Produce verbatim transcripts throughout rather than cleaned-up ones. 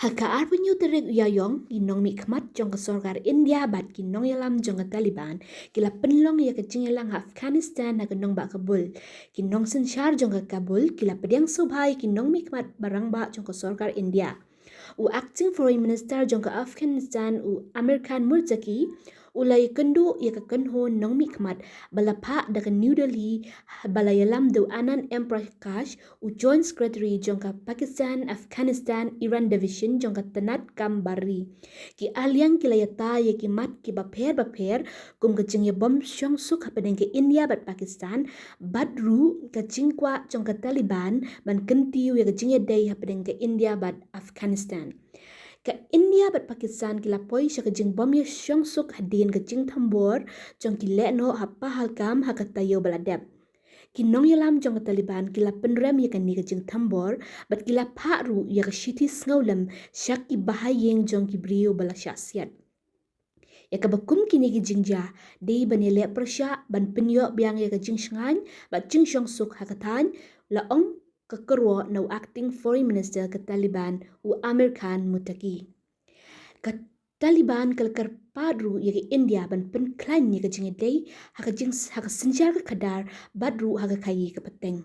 Ha ka arphew hynñiew tarik u Ïaïong, ki nongmihkhmat jong ka sorkar India bad ki nongïalam jong ka Taliban ki la pynlong ïa ka jingïalang ha Afghanistan ha ka nongbah Kabul. Ki nongsynshar jong ka Kabul ki la pdiang sngewbha ïa ki nongmihkhmat ba rangbah jong ka sorkar India. U Acting Foreign Minister jong ka Afghanistan, u Amir Khan Muttaqi, u la ïakynduh ïa ka kynhun nongmihkhmat ba la phah da ka New Delhi, ba la ïalam da u Anand M Prakash, u Joint Secretary jong ka Pakistan Afghanistan Iran Division jong ka tnat kam bar ri. Ki arliang ki la ïatai ïa ki mat ki bapher bapher, kum ka jingïabym shongsuk hapdeng ka India bad Pakistan, bad ruh ka jingkwah jong ka Taliban ban kyntiew ïa ka jingïadei hapdeng ka India bad Afghanistan. Ka India bad Pakistan ki la poi sha ka jingbym ïashongsuk hadien ka jingthombor jong ki lehnoh ha Pahalgam ha ka taïew ba la dep. Ki nongïalam jong ka Taliban ki la pynrem ïa kane ka jingthombor bad ki la phah ruh ïa ka shithi sngewlem sha ki bahaïing jong ki briew ba la shah siat. Ïa kaba kum kine ki jingjia dei ban ïaleh pyrshah ban pynïoh biang ïa ka jingshngaiñ bad jingshongsuk ha ka thaiñ, la ong ka kyrwoh na u Acting Foreign Minister ka Taliban, u Amir Khan Muttaqi. Ka Taliban ka la kyrpad ruh ïa ka India ban pynkhlaiñ ïa ka jingïadei ha ka jing ha ka synshar ka khadar bad ruh ha ka khaïi ka pateng.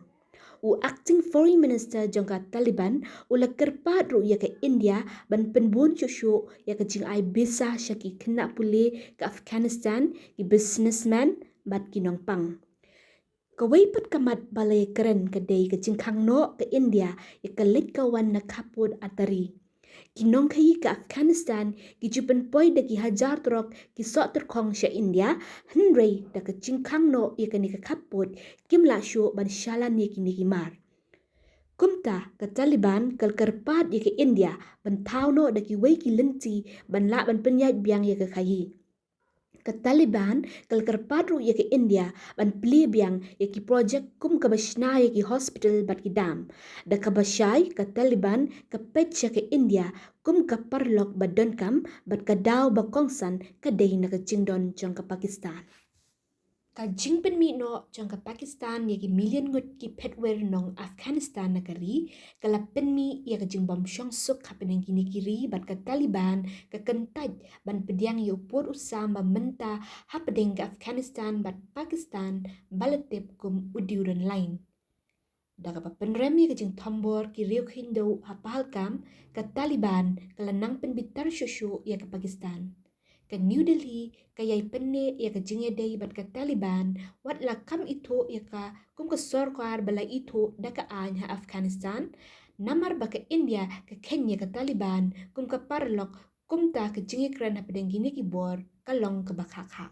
U Acting Foreign Minister jong ka Taliban u la kyrpad ruh ïa ka India ban pynbun shuh shuh ïa ka jingai visa sha ki khynnah pule ka Afghanistan, ki businessman bad ki nongpang. Kawei pat ka mat ba la ïakren ka dei ka jingkhang noh ka India ïa ka leit ka wan na khappud artylli. Ki nongkhaïi ka Afghanistan ki ju pynpoi da ki hajar trok ki soh tyrkhong sha India, hynrei da ka jingkhang noh ïa kane ka khappud kim lah shuh ban shalan ïa kine ki mar. Kumta ka Taliban ka la kyrpad ïa ka India ban thaw noh da kiwei ki lynti ban lah ban pynïaid biang ïa ka khaïi. Ka Taliban ka la kyrpad ruh ïa ka India ban plie biang ïa ki projek kum kaba shna ïa ki hospital bad ki dam. Da kaba shai ka Taliban ka peit sha ka India kum ka paralok ba donkam bad ka daw ba kongsan ka dei na ka jingdon jong ka Pakistan. Ka jingpynmih noh jong ka Pakistan ïa ki million ngut ki phetwir nong Afghanistan na ka ri ka la pynmih ïa ka jingbym shongsuk hapdeng kine ki ri bad ka Taliban ka kyntait ban pdiang ïa u pud u sam ba mynta hapdeng ka Afghanistan bad Pakistan ba la tip kum u Durand Line. Da kaba pynrem ïa ka jingthombor ki riew khyndew ha Pahalgam, ka Taliban ka la nang pynbitar shuh shuh ïa ka Pakistan. Ka New Delhi ka ïai pynneh ïa ka jingïadei bad ka Taliban wat la kam ithuh ïa ka kum ka sorkar ba la ithuh da ka aiñ ha Afghanistan, namar ba ka India ka kheiñ ïa ka Taliban kum ka paralok, kumta ka jingïakren hapdeng kine ki bor ka long kaba khah khah.